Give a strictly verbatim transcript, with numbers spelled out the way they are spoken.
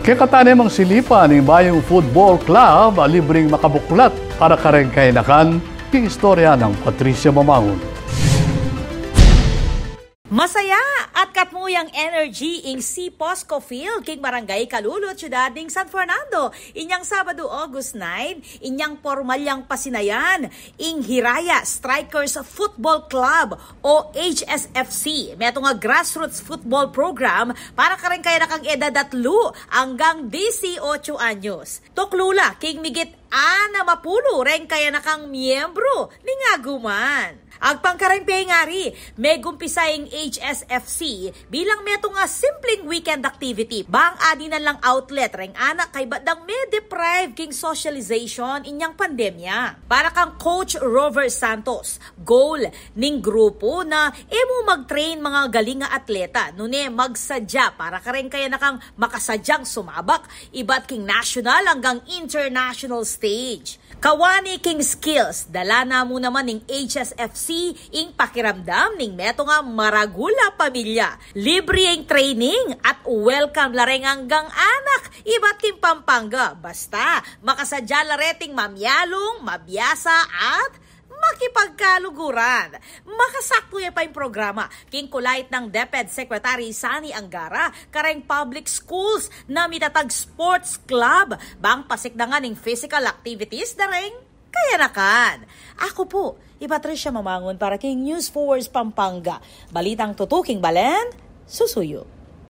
Kekatamu namang silipan ing bayung football club a libreng makabuklat para kareng kayanakan, king istorya nang Patricia Mamangun. Masaya at katmu yang energy ing Sea Posco Field king Barangay Calulud, Ciudad ning San Fernando, inyang Sabado, August nine, inyang pormal yang pasinayan ing Hiraya Strikers Football Club o H S F C, metung a grassroots football program para kareng kayanakang edad atlu anggang disiotso anyos. Tuklu la king migit anam a pulu reng kayanakang miyembru ning aguman. Agpang kareng pengari, megumpisa ing H S F C bilang metung a simpleng weekend activity, bang adinan lang outlet reng anak kaybat dang me-deprive king socialization inyang pandemya. Para kang Coach Rover Santos, goal ning grupu na e mu mag-train mga galing a atleta, nune magsadya para kareng kayanakang makasadyang sumabak ibat king national anggang international stage. Kawani king skills, dala na mu naman ning H S F C ing pakiramdam ning metung a maragul a pamilya. Libre ing training at welcome la reng anggang anak ibat king Pampanga, basta makasadya la reting mamialung, mabiasa at makipagkaluguran. Makasaktu ya pa ing programa king kulait nang DepEd Secretary Sonny Angara kareng public schools na mitatag sports club bang pasikdangan ing physical activities da reng kayanakan. Aku pu i Patricia Mamangun para king News Force Pampanga. Balitang tutuking balen, susuyu.